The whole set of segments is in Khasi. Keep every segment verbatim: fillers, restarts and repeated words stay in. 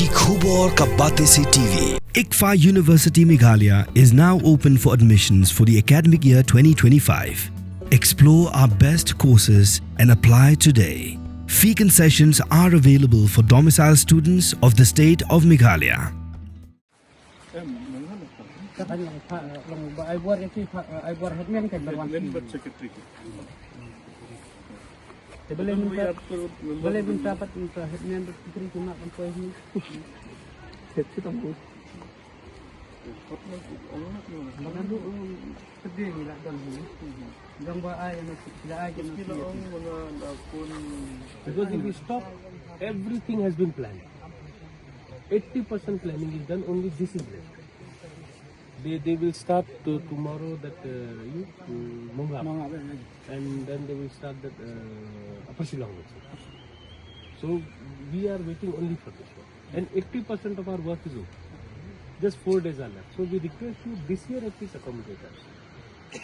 Khubor ka Batesi T V. ICFAI University Meghalaya is now open for admissions for the academic year twenty twenty-five. Explore our best courses and apply today. Fee concessions are available for domicile students of the state of Meghalaya. Because if we stop, everything has been planned. Eighty percent planning is done, only this is left. They, they will start to, tomorrow that, uh, you, mm, Mongap. And then they will start that, uh, Upper Shillong also. So we are waiting only for this one. And eighty percent of our work is over. Just four days are left. So we request you this year at least accommodate us.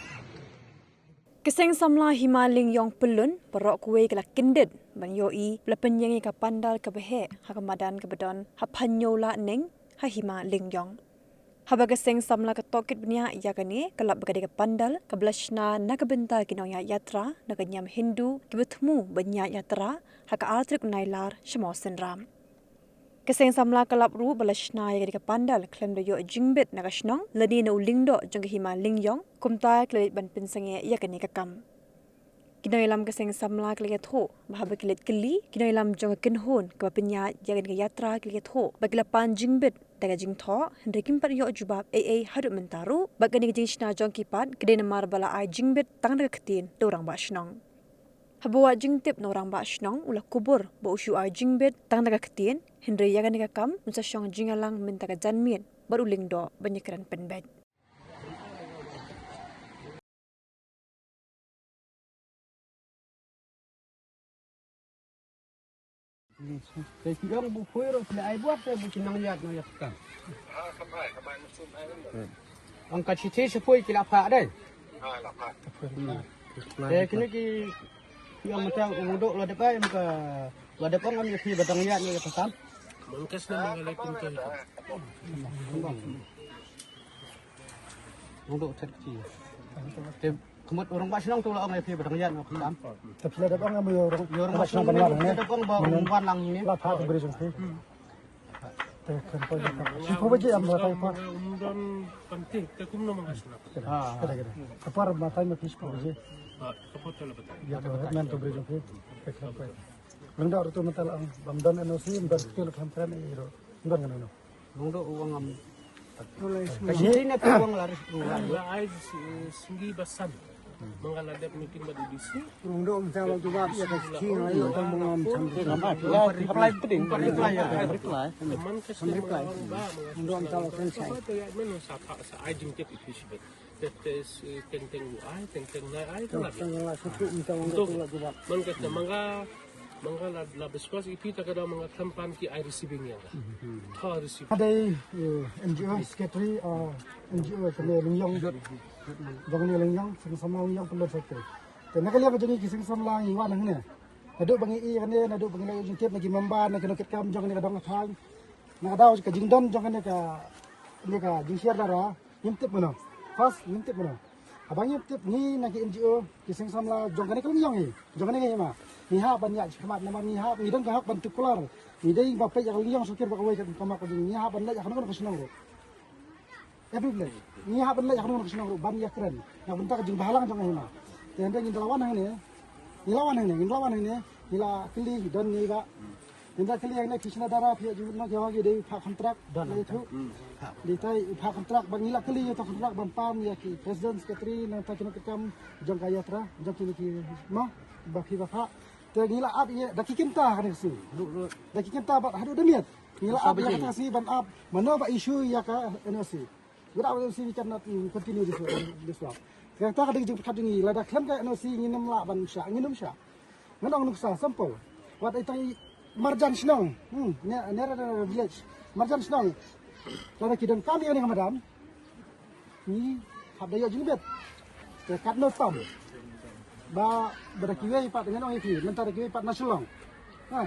Ka Seng Samla Hima Lyngïong Pyllun baroh kawei ka la kyndit ban ïohi ba la pynïeng ïa ka pandal kaba heh ha ka madan kaba don ha Phanñiewlahning ha Hima Lyngïong. Haba ka Seng Samla ka tohkit bniah ïa kane, ka lap ba ka dei ka pandal kaba la shna na ka bynta ki nongïaid ïatra na ka niam Hindu kiba thmu ban ïaid ïatra ha ka ar tarik Nailar sha Mawsynram. Ka Seng Samla ka lap ruh ba la shna ïa kane ka pandal khlem da ïoh jingbit na ka shnong lane na u lyngdoh jong ka Hima Lyngïong, kumta ki la leit ban pynsangeh ïa kane ka kam. Ki nongïalam ka Seng Samla ki la ïathuh ba haba ki leit kylli ki nongïalam jong ka kynhun kaba pynïaid ïa kane ka ïatra, ki la ïathuh ba ki la pan jingbit da ka jingthoh, hynrei kim pat ïoh jubab ei ei haduh mynta ruh, bad kane ka jingshna jong ki pat ka dei namar ba la ai jingbit tang da ka ktien da u rangbah shnong. Haba wad jingtip na u rangbah shnong, u la kubur ba u shu ai jingbit tang da ka ktien, hynrei ïa kane ka kam un sa shong jingïalang mynta ka janmiet bad u lyngdoh ban ïakren pynbeit. Te ki ong bu poi ruh phi la ai buat te bu ki nang ïaid nang ïaid ka. Ong ka shithi shapoi ki la phah dei. Te kine ki, ki ong mynta u dok la dep ai, mynta la dep ong am ïa phi ba dang ïaid nang ïaid ka kam. Ong dok chat ki. Te Ka mut u rangbah shnong tu la ong ïa phi ba dang ïaid nang ïaid ka kam. Te phi la dep ong em ïa u rangbah shnong ban wan hangne. Te dep ong ba um wan lang hangne. La phah tu bri jong phi. Te khlem poi ïa ka. Shiphew baje em la phah. Um don pynthih te kumno ma nga shnong. Ka por ma time phi shiphew baje. Ïa ka headman tu bri jong phi. Te khlem poi. Lyngdoh ruh tu mynta la ong bym don N O C, bym don kti, la khlem kren ïa ruh. Bym don kano kano. Lyngdoh u ong am. Ka jingkren na ka ong la ris u la. La ai sngi ba san. Ma nga la dep meeting bad D C. Lyngdoh mynta la jubab ïa ka sngi la ïoh tang ba ngam sam. Reply pdeng, reply, reply. Man ka sngi ma nga ong ba. Lyngdoh mynta la kren shai. Sa ai jingtip i phi shibit. Te, te, teng teng u ai, teng teng nai ai, teng teng la shu mynta ong tu la jubab. Man ka sngi ma nga Ma nga la, la biswas ïa phi ta ka daw ma nga khlem pan ki ai receiving ïa nga. Tha receiving. Ka dei, eh, N G O secretary, eh, N G O kane Lyngïong. Jong kane Lyngïong, Seng Samla Lyngïong Pyllun secretary. Te na ka liang jong ngi ki Seng Samla ngi wan hangne. Naduh ba ngi ïohi kane, naduh ba ngi la ïoh jingtip na ki member, na ki nongkitkam jong kane ka dong ka thaiñ. Na ka daw ka jingdon jong kane ka, kane ka jingshare dara. Ngim tip mano. First, ngim tip mano. Haba ngim tip ngi na ki N G O, ki Seng Samla, jong kane ka Lyngïong hi. Jong kane ka hima. Ngi hap ban ïaid shakhmat namar ngi hap, ngi don ka hok ban tip kular. Ngi dei ba peit ïa ka Lyngïong Sokir ba kawei ka, ka mak ka jong ngi hap ban leit ïa kano kano ka shnong ruh. Every village. Ngi hap ban leit ïa kano kano ka shnong ruh ban ïakren. Na ka bynta ka jingbhalang jong ka hima. Te hynrei ngin da la wan hangne. Ngi la wan hangne, ngi la wan hangne. Ngi la kylli don ngi ba. Ngi la kylli hangne ki shna dara phi ju no ki hok ki dei phah contract. Don ngi tu. Dei tai phah contract ba ngi la kylli ïa ta contract ban pam ïa ki president secretary nangta ki nongkitkam jong ka ïatra jong kine ki ma ba phi ba phah. Te ngi la ap ïa da ki kynta kane ka sngi. Da ki kynta bad haduh da miet. Ngi la ap ïa kata ka sngi ban ap mano ba issue ïa ka N O C. Without N O C we cannot, mm, continue this work, this work. Kata ka dei ka jingpyrkhat jong ngi, lada khlem ka N O C ngin ym lah ban shah, ngin ym shah. Ngan ong nuksa, simple. Wat ita i marjan shnong, hmm, ne, ne, ne, ne, village. Marjan shnong. Lada ki donkam ïa kane ka madan. Ngi hap da ïoh jingbit. Te katno tam. Ba, ba da kiwei pat ngan ong ïa ki, mynta da kiwei pat na Shillong. Ha.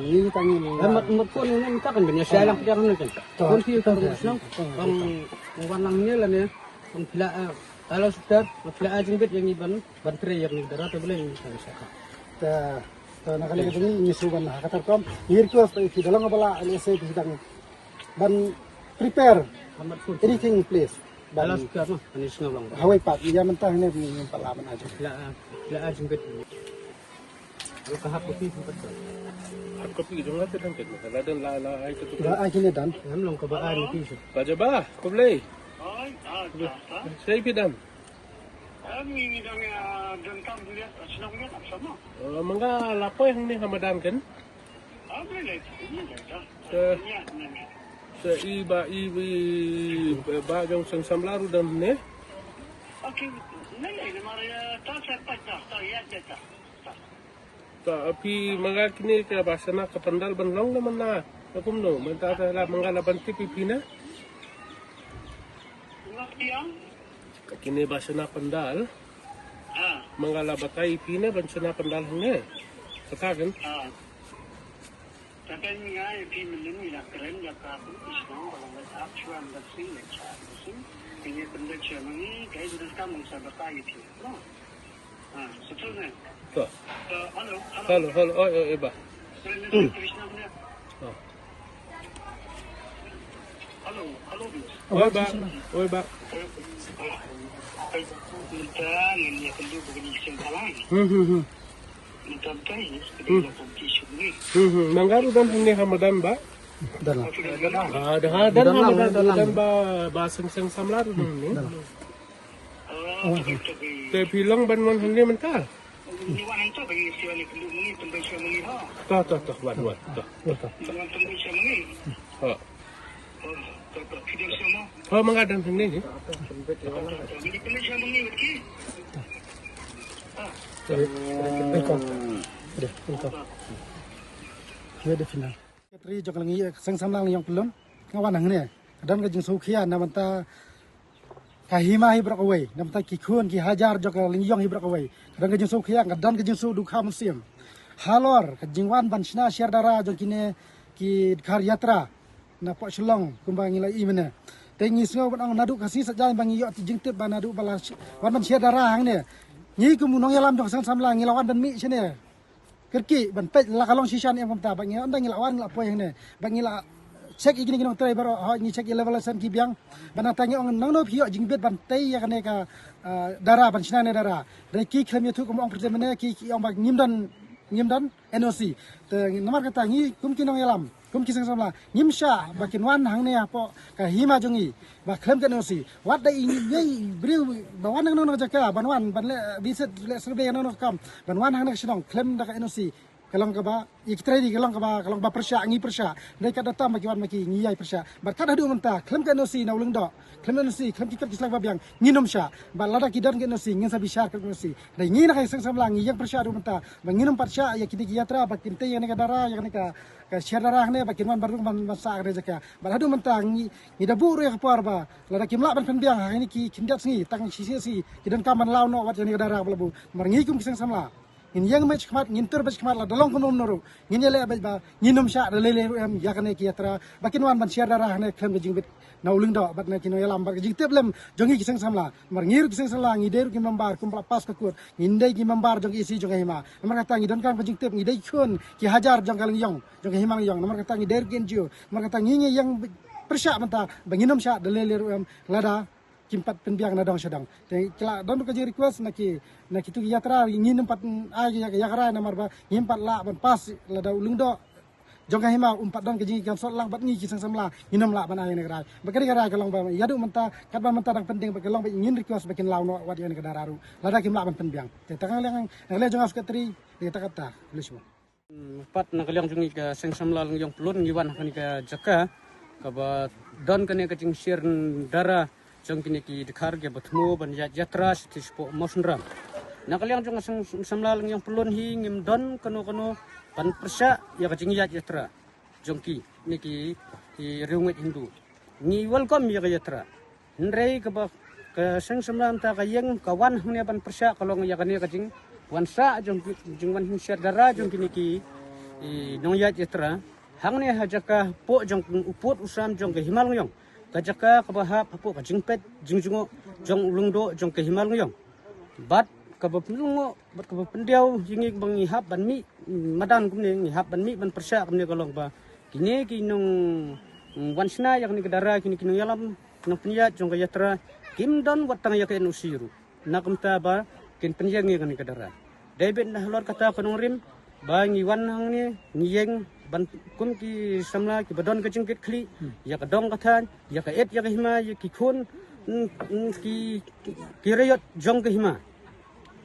wan, ngi tang ngi. Mat mat kon ne mynta kan banya sha lang pdar ne kan. Kon phi kan shnong. Kan wan lang ne la ne. Kan phi la, eh, kalau sudah, phi la ajing bet yang iban ban tre yang ni dara te boleh ni kan sha. Ta ta na kali ni ngi su ban ha katar kom. Ngi request phi dalang bala ni se phi tang ban prepare anything, please. Ban hawai pat, ïa mynta ne ni pala ban aja. La, la aja bet. Lo ka hap kopi sempat. Hap kopi jong la te dan ket. La dan la, la ai ka tu. La ai kine dan. Ngam long ka ba ai ni pi. Ba jaba, ko blei. Ai, ai, ai. Sei pi dan. Kami ni dang, ah, dang kam dia, senang dia tak sama. Eh, mangga lapoi hangne ha madan kan? Ah, boleh lah, boleh lah. Sa, sa i ba i, i ba jong Seng Samla ruh dang ne. Okay, ne ne mari ta sa pa ta ta ya ta ta. Ta api mangga kine ka ba shana ka pandal ban long na mana. Ka kumno mynta ta la mangga la ban tip i pina. Ngat yang Kine ba shana pandal. Ha. Mangga la batai phi ne ban shana pandal hangne. Kata kan? Ha. Kata ni ai phi mynnin ila kren ya ka pu isno ba la actual da sing le cha sing. Kine pandal cha mangi kai da ka mun sa batai phi. No. Ha, seterusnya. To. Eh, halo, halo. Halo, halo. Oh, oh, eh, ba. Kren da Krishna punya. Oh. Halo, halo, Bis. Oi ba, oi ba. Hmm, hmm, hmm. Hmm, hmm. Mangga ruh don hangne ha madan ba. Don. Ah, dah, don ha madan, don ba, ba Seng Seng Samla ruh don hangne. Te phi long ban wan hangne mynta. To, to, to, wan, wan, to. Ha. Ha, mangga don hangne ni. Secretary jong ka Lyngi Seng Samla Lyngi Ïong Pyllun. Nga wan hangne. Don ka jingsngewkhia na bynta ka hima hi baroh kawei, na bynta ki khun ki hajar jong ka Lyngi Ïong hi baroh kawei. Ka don ka jingsngewkhia, ka don ka jingsngewdukha mynsiem. halor ka jingwan ban shna sher dara jong kine ki Dkhar Yatra na poh Shillong kumba ngi la ïohi mynne. Te ngi sngew ban ong naduh ka sngi Saitjaiñ ba ngi ïoh jingtip ba naduh ba la sh- wan ban sher dara hangne. Ngi kum u nongïalam jong ka seng samla ngi la wan ban mih shane. Kyrkieh ban peit la ka long shisha ne em kumta ba ngi ynda ngi la wan ngi la poi hangne ba ngi la check ïa kine ki nongtrei baroh, hooid ngi check ïa level license ki biang. Ba nangta ngi ong nangno phi ïoh jingbit ban tei ïa kane ka, ah, dara ban shna ne dara. Dei ki khlem ïathuh kum ong pyrthei mynne ki ki ong ba ngim don ngim don N O C. Te namar kata ngi kum ki nongïalam kum ki seng samla ngim shah ba kin wan hangne hapoh ka hima jong ngi ba khlem ka N O C. Wat da i ngi briew ba wan nang nang jaka ban wan ban leh visit, leh survey nang nang kam ban wan hangne ka shnong khlem da ka N O C. Ka long kaba ïa ki trei di ka long kaba ka long ba pyrshah, ngi pyrshah. Dei ka da tam ba ki wan ma ki ngi ïai pyrshah. Bad kat haduh mynta khlem ka N O C na u Lyngdoh, khlem N O C, khlem ki kot ki sla ba biang ngin ym shah. Bad lada ki don ka N O C ngin sa bishar ka N O C. Dei ngi na ka seng samla ngi ïeng pyrshah haduh mynta ba ngin ym pat shah ïa kine ki yatra ba kin tei ïa kane ka dara, ïa kane ka, ka sher dara hangne ba kin wan ban rung ban, ban sah ka jaka. Bad haduh mynta ngi, ngi da buh ruh ïa ka por ba lada kim lah ban pynbiang ha kine ki khyndiat sngi tang shi sngi ki donkam ban law noh wat ïa kane ka dara ba la buh. Namar ngi kum ki seng samla ngin ïeng beit shakhmat, ngin tur beit shakhmat, lada long kumno kumno ruh ngin ïaleh beit ba ngin ym shah da lei lei ruh em ïa kane ki yatra ba kin wan ban sher dara hangne khlem ka jingbit na u Lyngdoh bad na ki nongïalam bad ka jingtip lem jong ngi ki seng samla. Namar ngi ruh ki seng samla ngi dei ruh ki member kum ba la pass ka kut, ngin dei ki member jong ka E C jong ka hima. Namar kata ngi donkam ka jingtip, ngi dei ki khun ki hajar jong ka Lyngïong, jong ka hima Lyngïong. Namar kata ngi dei ruh ki N G O. Namar kata ngi ngi ïeng beit pyrshah mynta ba ngin ym shah da lei lei ruh em lada kim pat pynbiang na dong sha dong. Te ki la don ka jing request na ki, na kitu ki yatra ngin ym pat ai ïa, ïa ka rai namar ba ngim pat lah ban pass lada u Lyngdoh jong ka hima um pat don ka jingkam sot lang bad ngi ki seng samla ngin ym lah ban ai ïa ka rai. Ba ka ri ka rai ka long ba ïa duh mynta katba mynta dang pending ba ka long ba ngin request ba kin law noh wat ïa ka dara ruh lada kim lah ban pynbiang. Te tang liang na liang jong ka secretary te ta kata lishmo. Hmm, pat na ka liang jong ngi ka seng samla Lyngïong Pyllun ngi wan ha kane ka jaka kaba don kane ka jingsher dara jong kine ki dkhar kiba thmu ban ïaid yatra sha shapoh Mawsynram. Na ka liang jong ka seng samla Lyngïong Pyllun hi ngim don kano kano ban pyrshah ïa ka jingïaid yatra jong ki, kine ki, ki riewngeit Hindu. Ngi welcome ïa ka yatra. Hynrei kaba ka seng samla mynta ka ïeng ka wan hangne ban pyrshah ka long ïa kane ka jingwan sah jong ki, jingwan hingsher dara jong kine ki, ki nongïaid yatra. Hangne ha jaka hapoh jong u pud u sam jong ka hima Lyngïong. Ka jaka kaba hap hapoh ka jingpeit jingjngoh jong u Lyngdoh jong ka hima Lyngïong. Bad kaba pynlyngngoh bad kaba pyndiaw ïa ngi ba ngi hap ban mih madan kumne, ngi hap ban mih ban pyrshah kumne ka long ba kine ki nong, mm, wan shna ïa kane ka dara, kine ki nongïalam nongpynïaid jong ka yatra kim don wat tang ïa ka N O C ruh. Na kumta ba kin pynïeng ïa kane ka dara. Dei beit na halor kata ka nongrim ba ngi wan hangne ngi ïeng ban kum ki samla kiba don ka jingkitkhlieh ïa ka dong ka thaiñ, ïa ka et ïa ka hima, ïa ki khun, mm, mm, ki, ki raiot jong ka hima.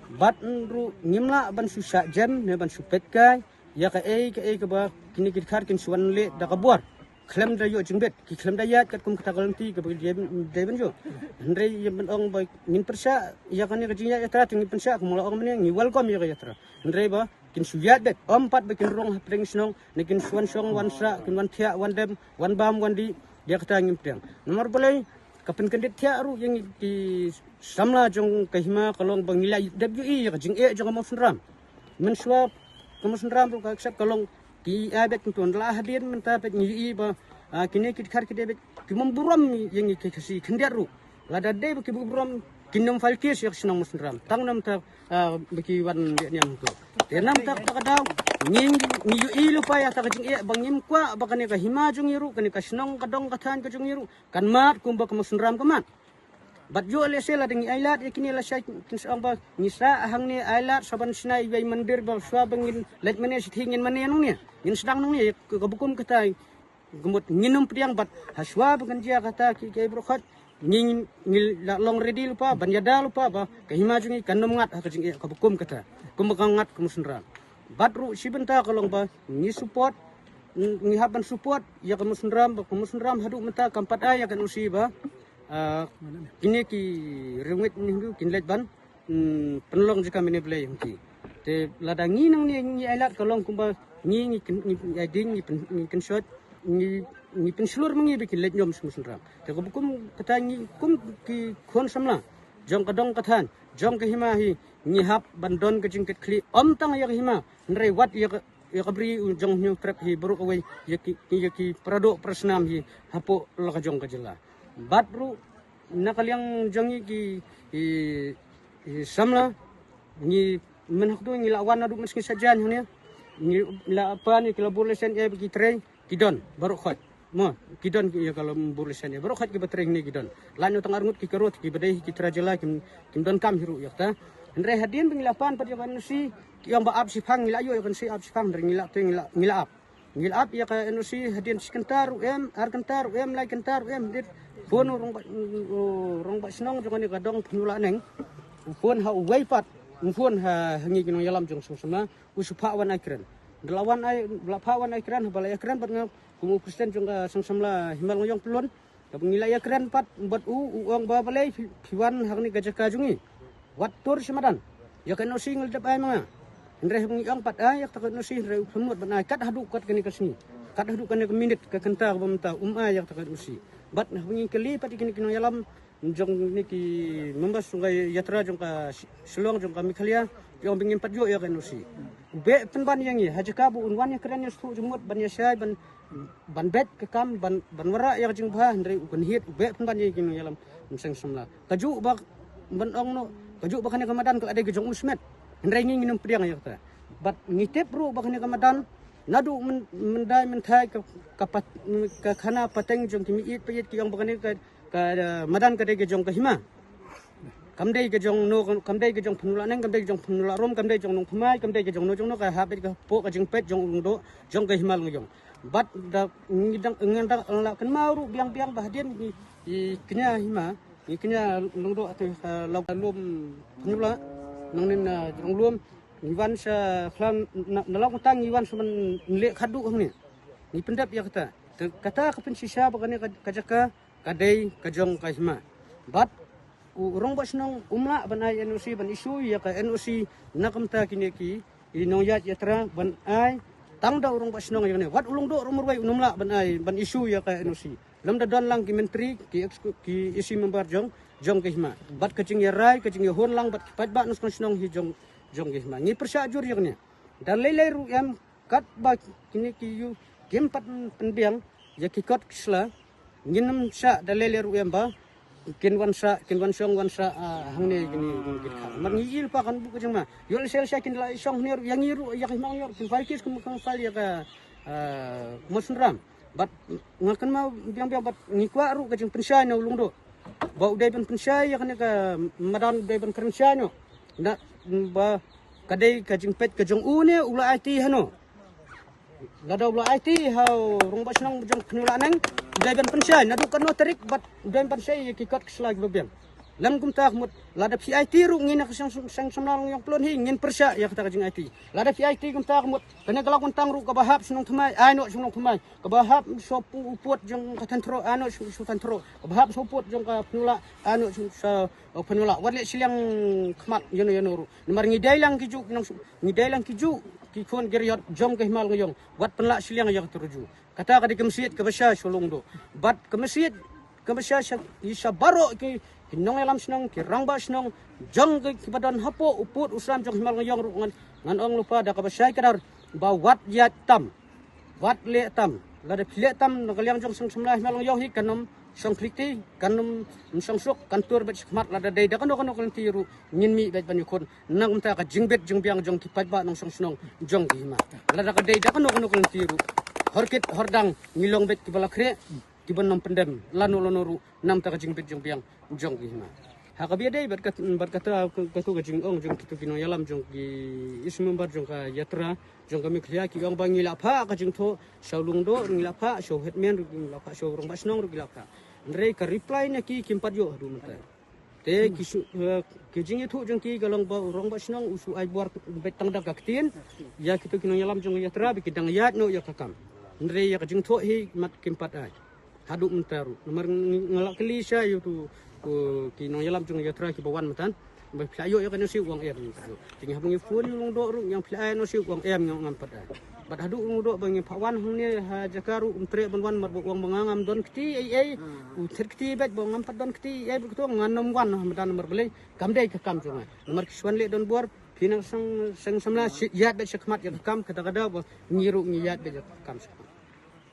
Bad ruh ngim lah ban shu shah jem ne ban shu peit kai ïa kaei kaei kaba kine ki dkhar kin shu wan leh da ka bor khlem da ïoh jingbit, ki khlem da ïaid katkum kata ka lynti kaba dei ban ïoh. Hynrei ïa ban ong ba ngin pyrshah ïa kane ka jingïaid yatra te ngin pyrshah, kumba la ong mynne ngi welcome ïa ka yatra. Hynrei ba kin shu ïaid beit, ym pat ba kin rung hapdeng shnong ne kin shu wan shong wan sah, kin wan thiah wan dem, wan bam wan dih, ïa kata ngim pdiang. Namar balei ka pynkyndit thiah ruh ïa ngi ki samla jong ka hima ka long ba ngi la dep ïohi ïa ka jingeh jong ka Mawsynram. Mynshuwa ka Mawsynram ruh ka ksep ka long ki ai beit kumto, la hadien mynta beit ngi ïohi ba, ah, kine ki dkhar ki dei beit ki mem burom ïa ngi ki Khasi khyndiat ruh. Lada dei ba ki burom kin nym file case ïa ka shnong Mawsynram. Tang namta, ah, ba ki wan ïa niam kumto. Te namta ka daw ngi, ngi ïohi lypa ïa kata ka jingeh ba ngim kwah ba kane ka hima jong ngi ruh, kane ka shnong ka dong ka thaiñ ka jong ngi ruh kan mad kumba ka Mawsynram ka mad. Bad ïoh lehse lada ngi ailad ïa kine lashai kin sa ong ba ngi sah hangne ailad sa ban shna iwei i mandir ba shuwa ba ngin leit mane shithi ngin mane nangne, ngin sdang nangne, kaba kum kata ka mut ngin ym pdiang. Bad ha shuwa ba kan jia kata ki, ki briew khot ngi, ngi la long ready lypa ban ïada lypa ba ka hima jong ngi kan ym ngat ha ka jingeh kaba kum kata kumba ka ngat ka Mawsynram. Bad ruh shi bynta ka long ba ngi support, ngi hap ban support ïa ka Mawsynram ba ka Mawsynram haduh mynta kam pat ai ïa ka N O C ba, ah, kine ki riewngeit Hindu kin leit ban, mm, pynlong jaka mane Blei ïa ki. Te lada ngi nangne ngi ailad ka long kumba ngi, ngi kyn-, ngi, ngi aiding, ngi pyn-, ngi kynshoit, ngi, ngi pynshlur ma ngi ba kin leit ñiom sha Mawsynram. Te kaba kum kata ngi kum ki khun samla jong ka dong ka thaiñ, jong ka hima hi, ngi hap ban don ka jingkitkhlieh ym tang ïa ka hima, hynrei wat ïa ka, ïa ka bri jong Hynñiewtrep hi baroh kawei, ïa ki, ïa ki paradoh parasnam hi hapoh la ka jong ka jylla. Bad ruh na ka liang jong ngi ki, i, i samla, ngi mynhakdu ngi la wan naduh mynsngi saitjaiñ hangne. Ngi la pan ïa ki la bor lesen ïa ba ki trei, ki don baroh khoit. Mo, ki don ïa ka la bor lesen ïa baroh khoit kiba trei hangne ki don. Lait noh tang arngut ki karot kiba dei ki trai jylla kim, kim donkam hi ruh ïa kata. Hynrei hadien ba ngi la pan pat ïa ka N O C, ki ong ba ap shiphang, ngi la ïoh ïa ka N O C ap shiphang, hynrei ngi la te ngi la, ngi la ap. Ngi la ap ïa ka N O C hadien shi kynta ruh em, ar kynta ruh em, lai kynta ruh em, hadien phone u rangbah, u rangbah shnong jong kane ka dong Pynïalaneng. U phone ha uwei pat, u phone ha, ha ngi ki nongïalam jong seng samla, u shu phah wan ai kren. Da la wan ai, la phah wan ai kren, haba la ïa kren bad nga kum u president jong ka seng samla Hima Longïong Pyllun. Haba ngi la ïa kren pat bad u, u ong ba balei phi, phi wan ha kane ka jaka jong ngi. Wat tur shi madan. Ïa ka N O C ngi la dep ai ma nga. Hynrei haba ngi ong pat ai ïa kata ka N O C hynrei u phim nud ban ai kat haduh kat kane ka sngi. Kat haduh kane ka minit ka kynta kaba mynta um ai ïa kata ka N O C. Bad haba ngi kylli pat ïa kine ki nongïalam jong kine ki members jong ka yatra jong ka Shi-, Shillong jong ka Meghalaya, ki ong ba ngim pat ïoh ïa ka N O C. U beh pynban ïa ngi ha jaka ba un wan ïa kren ïa sdang jingmut ban ïa shai ban, ban beit ka kam ban, ban wanrah ïa ka jingbha, hynrei u kynhied u beh pynban ïa ngi ki nongïalam seng samla. Kajuh ba ban ong noh, kajuh ba kane ka madan ka la dei ka jong u Smit. Hynrei ngi ngin ym pdiang ïa kata. Bad ngi tip ruh ba kane ka madan naduh myn-, myndai mynthai ka, ka pat, ka khana pateng jong ki meieit paieit ki ong ba kane ka, ka, eh, madan ka dei ka jong ka hima. Kam dei ka jong no, kam dei ka jong Pynïalaneng, kam dei ka jong Pynïarum, kam dei jong Nongthymmai, kam dei ka jong no jong no, ka hap beit ka hapoh ka jingpeit jong u Lyngdoh jong ka Hima Longïong. Bad da ngi dang, ngi dang la kynmaw ruh biang biang ba hadien ngi, ngi kñia hima, ngi kñia Lyngdoh te, eh, la lum Pynïalang, nongnin, eh, jong lum, ngi wan sha khlam na, na la kata ngi wan sha man leh khadduh hangne. Ngi pyndep ïa kata. Te kata ka pynshisha ba kane ka, ka jaka ka dei ka jong ka hima. Bad u rangbah shnong um lah ban ai N O C ban issue ïa ka N O C na ka bynta kine ki, i nongïaid yatra ban ai tang da u rangbah shnong ïa kane. Wat u Lyngdoh ruh marwei un ym lah ban ai ban issue ïa ka N O C. Lymda don lang ki myntri, ki ex-, ki E C member jong, jong ka hima. Bad ka jingïarai, ka jingïahun lang bad ki paidbah nongshong shnong hi jong, jong ka hima. Ngi pyrshah jur ïa kane. Da lei lei ruh em, katba kine ki ïu kim pat pynbiang ïa ki kot ki sla, ngin ym shah da lei lei ruh em ba kin wan shah, kin wan shong wan shah, ah, hangne kine, kine ki kha. Mar ngi ïohi lypa kan buh ka jingma. Ïoh lehse lehse kin la shong hangne ruh ïa ngi ruh ïa ka Hima Longïong ruh kin file case kum, kum file ïa ka, ah, Mawsynram. Bad nga kynmaw biang biang bad ngi kwah ruh ka jingpynshai na u Lyngdoh ba u dei ban pynshai ïa kane ka madan, u dei ban kren shai noh. Na ba ka dei ka jingpeit ka jong u ne u la aiti hano. Lada u la aiti ha u rangbah shnong jong Pynïalaneng, u dei ban pynshai naduh katno tarik bad u dei ban pynshai ïa ki kot ki sla kiba biang. Lem kumta ka mut lada phi aiti ruh ngi na ka seng, seng, seng samla Longïong Pyllun hi ngin pyrshah ïa kata ka jingaiti. Lada phi aiti kumta ka mut kane ka la kyntang ruh kaba hap sha Nongthymmai, ai noh sha Nongthymmai. Kaba hap sha u pud jong ka Thaiñthro, ai noh sha, sha Thaiñthro. Kaba hap sha u pud jong ka Pynïalang, ai noh sha, sha, uh, Pynïalang. Wat leh shiliang khmat ïano ïano ruh. Namar ngi dei lang ki juh ki nong, ngi dei lang ki juh ki khun ki riot jong ka Hima Longïong. Wat pynlah shiliang ïa ka tur juh. Kata ka dei ka message kaba shai sha u Lyngdoh. Bad ka message kaba shai sha, sha baroh ki, ki nongïalam shnong, ki rangbah shnong jong ki, kiba don hapoh u pud u slam jong Hima Longïong ruh ngan, ngan ong lypa da kaba shai kdar ba wat ïaid tam. Wat leh tam. Lada phi leh tam na ka liang jong seng samla Hima Longïong hi kan ym shong khliti, kan ym shong suk, kan tur beit shakhmat lada dei da kano kano ka lynti ruh ngin mih beit ban ïakhun. Na ka bynta ka jingbit jingbiang jong ki paidbah nongshong shnong jong ki hima. Lada ka dei da kano kano ka lynti ruh, hor kit hor dang ngi long beit kiba la khreh, kiban ym pyndem lano lano ruh na ka bynta ka jingbit jingbiang jong ki hima. Ha kaba ïadei bad kat-, bad kata, kata ka jingong jong kito ki nongïalam jong ki E C member jong ka yatra jong ka Meghalaya ki ong ba ngi la phah ka jingthoh sha u Lyngdoh, ngi la phah sha u headman ruh, ngi la phah sha u rangbah shnong ruh, ngi la phah. Hynrei ka reply na ki kim pat ïoh haduh mynta. Te ki shu, eh, ki jingïathuh jong ki ka long ba u rangbah shnong u shu ai bor beit tang da ka ktien ïa kito ki nongïalam jong ka yatra ba ki dang ïaid noh ïa ka kam. Hynrei ïa ka jingthoh hi mat kim pat ai haduh mynta ruh. Namar ng-, nga la kylli sha ïa uto u, ki nongïalam jong ka yatra kiba wan mynta ba phi la ïoh ïa ka N O C, u ong em. Te ngi hap ngi phone ïa u Lyngdoh ruh, ngi ong phi la ïoh N O C, u ong em, ngi ong ngam pat ai. Bad haduh u Lungdoh ba ngi phah wan hangne ha jaka ruh um treh ban wan, namar ba u ong ba nga ngam don kti ei ei. U thied kti beit ba ngam pat don kti ei ei, bad kato ngan nym wan ha madan, namar balei, kam dei ka kam jong nga. Namar ki shu wan leh donbor, phi na seng, seng samla, ïaid beit shakhmat ïa ka kam, kata ka daw ba ngi ruh ngi ïaid beit ïa ka kam shakhmat.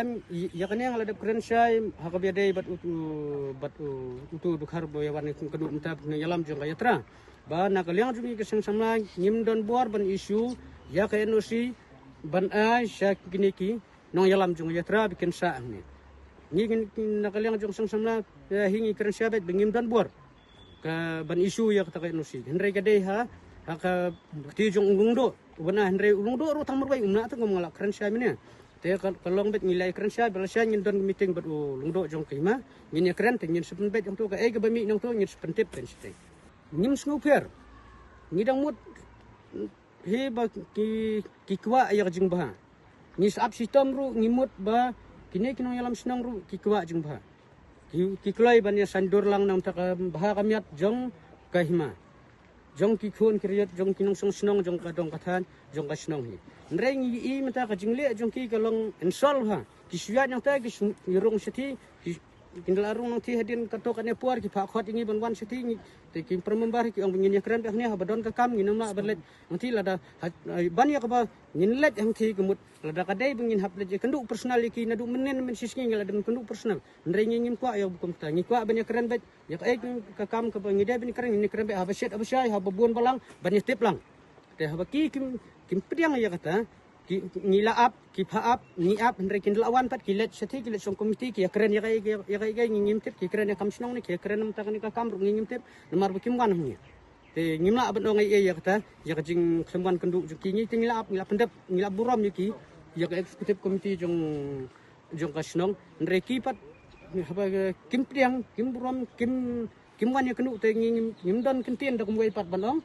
Em, i-, ïa kane nga la dep kren shai ha kaba ïadei bad utu, bad u-, utu u Dkhar ba ïa wan kynduh mynta ha ka nongïalam jong ka Yatra. Ba na ka liang jong ngi ka seng samla ngim don bor ban issue ïa ka N O C ban ai sha kine ki nongïalam jong ka Yatra ba kin sah hangne. Ngi, ngi, na ka liang jong seng samla, eh, hi ngi kren shai beit ba ngim don bor ka ban issue ïa kata ka N O C. Hynrei ka dei ha, ha ka kti jong u Lungdoh. Uban ah, hynrei u Lungdoh ruh tang marwei um lah, tang kum nga la kren shai mynne. Te ka, ka long beit ngi la kren shai, ba la shai ngin don meeting bad u Lungdoh jong ka Hima. Ngin ïa kren te ngin sa pynbeit hangto, kaei kaba mih nangto ngin sa pyntip kan shatei. Ngim sngewpher. Ngi dang mut hi ba ki, ki kwah ïa ka jingbha. Ngi sa ap shitom ruh ngi mut ba kine ki nongïalam shnong ruh ki kwah jingbha. Ki, ki kloi ban ïa saiñdur lang na ka bynta ka bha ka miat jong ka Hima, jong ki khun ki riat, jong ki nongshong shnong, jong ka dong ka thaiñ, jong ka shnong hi. Hynrei ngi ïohi mynta ka jingleh jong ki ka long insult bha. Ki shu ïaid nangta, ki shu ïa rung shathie, ki, kin da la rung nangthie hadien kato kane por, ki phah khot ïa ngi ban wan shathie, ngi, te ki para member ki ong ba ngin ïa kren beit hangne, haba don ka kam ngin ym lah ban leit hangthie. Lada ha, ban ïa kaba ngin leit hangthie ka mut, lada ka dei ba ngin hap leit ïakynduh personal ïa ki, naduh mynnin mynshisngi ngi la dep kynduh personal. Hynrei ngi ngim kwah ïa ba kumta. Ngi kwah ban ïakren beit ïa kaei ka kam kaba ngi dei ban kren, ngi kren beit haba shit haba shai, haba bun balang, ban ïatip lang. Te haba ki kim, kim pdiang ïa kata, ki, ngi la ap, ki phah ap, ngi ap, hynrei kin da la wan pat, ki leit shathie, ki leit shong komiti, ki ïakren ïa kaei, ïa kaei, ngi ngim tip, ki kren ïa kam shnong ne, ki ïakren mynta kane ka kam ruh ngi ngim tip, namar ba kim wan hangne. Te ngim lah ban ong ei ei ïa kata, ïa ka jingkhlem wan kynduh jong ki. Ngi te ngi la ap, ngi la pyndep, ngi la burom ïa ki, ïa ka executive committee jong, jong ka shnong. Hynrei ki pat, haba kim pdiang, kim burom, kim, kim wan ïakynduh, te ngi ngim, ngim don kyntien da kumwei pat ban ong.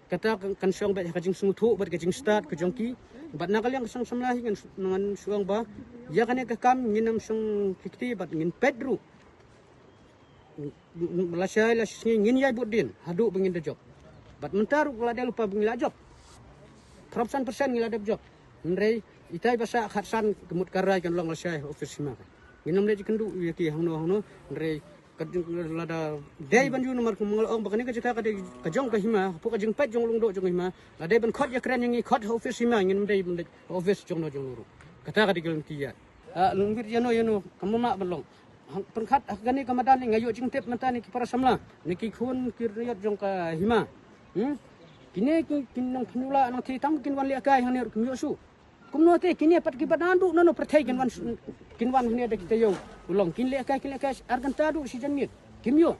Kata kan, kan shong beit ha ka jingsngewthuh bad ka jingstad ka jong ki. Bad na ka liang ka seng samla hi ngan, ngan shu ong ba ïa kane ka kam ngin ym shong kti kti bad ngin peit ruh. Lashai lashisngi ngin ïai bud dien haduh ba ngin da jop. Bad mynta ruh la dei lypa ba ngi la jop. Phraphew san percent ngi la dep jop. Hynrei itai ba sah khatsan ka mut ka rai kan long lashai ha office Hima. Ngin ym leit ïakynduh ïa ki hangno hangno, hynrei ka, lada dei ban ïoh namar kum nga la ong ba kane ka jaka ka dei ka jong ka Hima, hapoh ka jingpeit jong u Lungdoh jong ka Hima. La dei ban khot ïakren ïa ngi, khot ha office Hima, ngin ym dei ban leit ha office jongno jongno ruh. Kata ka dei ka lynti ïa. Ah, lynti ïano ïano kam lah ban long. Hang, pyrkhat ha kane ka madan ne nga ïoh jingtip mynta ne ki para samla, ne ki khun ki riat jong ka Hima. Hmm? Kine ki, ki nongpynïaid nangthie tang kin wan lehkai hangne ruh kim ïoh shuh. Kumno te kine pat kiba naduh nano pyrthei kin wan, kin wan hangne da ki taïew u long, kin lehkai, kin lehkai ar kynta duh shi janmiet kim ïoh.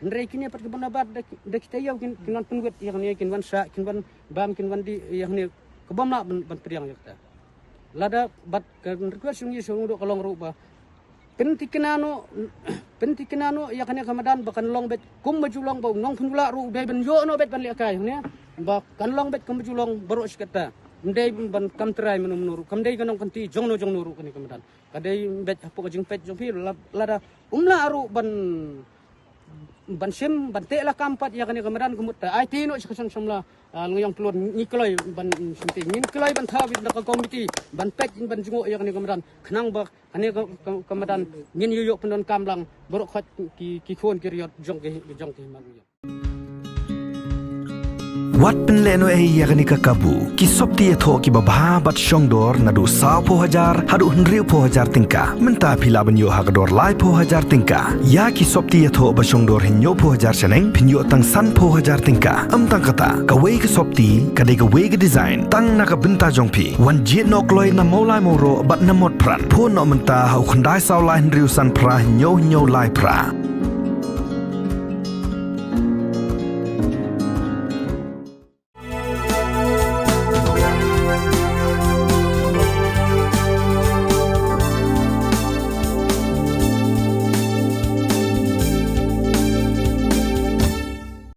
Hynrei kine pat kiba nabar da, da ki taïew kin, kin wan pynwit ïa hangne, kin wan sah, kin wan bam, kin wan dih ïa hangne. Kaba ym lah ban, ban pdiang ïa kata. Lada bad ka request jong ngi sha u Lungdoh ka long ruh ba pynthikna noh, pynthikna noh ïa kane ka madan ba kan long beit kumba ju long, ba u nongpynïaid ruh u dei ban ïoh noh beit ban lehkai hangne, ba kan long beit kumba ju long baroh shi katta. Ym dei ban kam trai mynno mynno ruh, kam dei ka nongkynti jongno jongno ruh kane ka madan. Ka dei beit hapoh ka jingpeit jong phi, la, lada um lah ruh ban ban shim, ban teh lakam pat ïa kane ka madan ka mut, te aiti noh sha ka seng samla, ah, Longïong Pyllun, ngi kloi ban shim te, ngin kloi ban thaw beit na ka komiti ban peit, ban jngoh ïa kane ka madan, khnang ba kane ka, ka, ka madan ngin ïoh ïoh pyndonkam lang baroh khoit ki, ki khun ki riat jong ki, jong ki Hima Longïong. Wat pynlehnohei ïa kane ka kabu. Ki sopti ïathoh kiba bha bad shongdor naduh sawphew hajar haduh hynriewphew hajar tyngka. Mynta phi lah ban ïoh ha ka dor laiphew hajar tyngka. Ïa ki sopti ïathoh ba shongdor hynñiewphew hajar shaneng, phin ïoh tang sanphew hajar tyngka. Ym tang kata, kawei ka sopti ka dei kawei ka design tang na ka bynta jong phi. Wan jied noh kloi na Mawlai Mawroh bad na Motphran. Phone noh mynta ha u khyndai saw lai hynriew san phra hynñiew hynñiew lai phra.